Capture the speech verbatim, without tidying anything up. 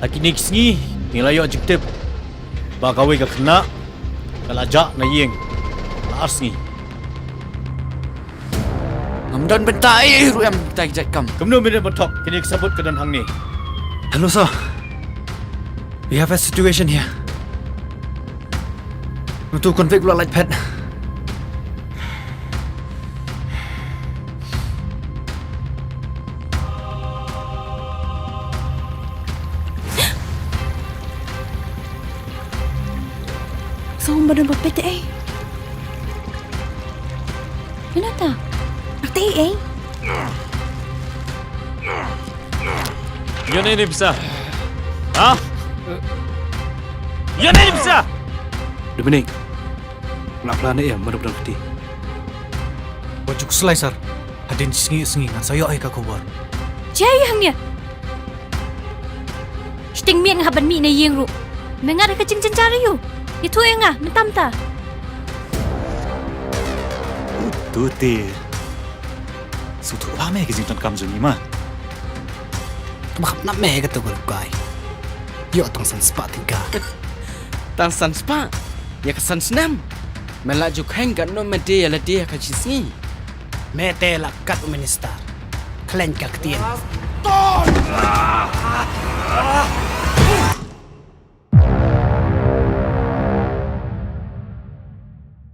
Ha kine ki sngi ngi la ïoh jingtip ba kawei ka khynnah ka la jah na ïing la ar sngi. Ngam don bynta ei ei ruh em, tai jait kam. Kumno mynta ban thok, kine ki sabut ka don hangne. Hello sir. We have a situation here. Uto u convict u la lait phet. Song ba don ba pete ei. Nata. Arte ei. Ïa ne ni pisa. Ha? Ïa ne ni pisa. Dominic. Nga pla ne em, mano pla kti. Wat ju khuslai sir. Hadien shi sngi sngi ngan sa ïoh ïa ka khubor. Jai hangne. Shiteng miet nga hap ban mih na ïing ruh. Me ngat ha ka jingjynjar aïu? Ïathuh ïa nga mynta mynta. Uto te. Sngewthuh ba me ka jingdonkam jong ngi ma. Kaba khap nap me ka tu ka lukai. Ïoh tang san spah tyngka. Tang san spah? Ïa ka san snem. Me la ju kheiñ katno me die ïa lade ha ka shi sngi. Me te la kat u minister. Khlaiñ ka ktien.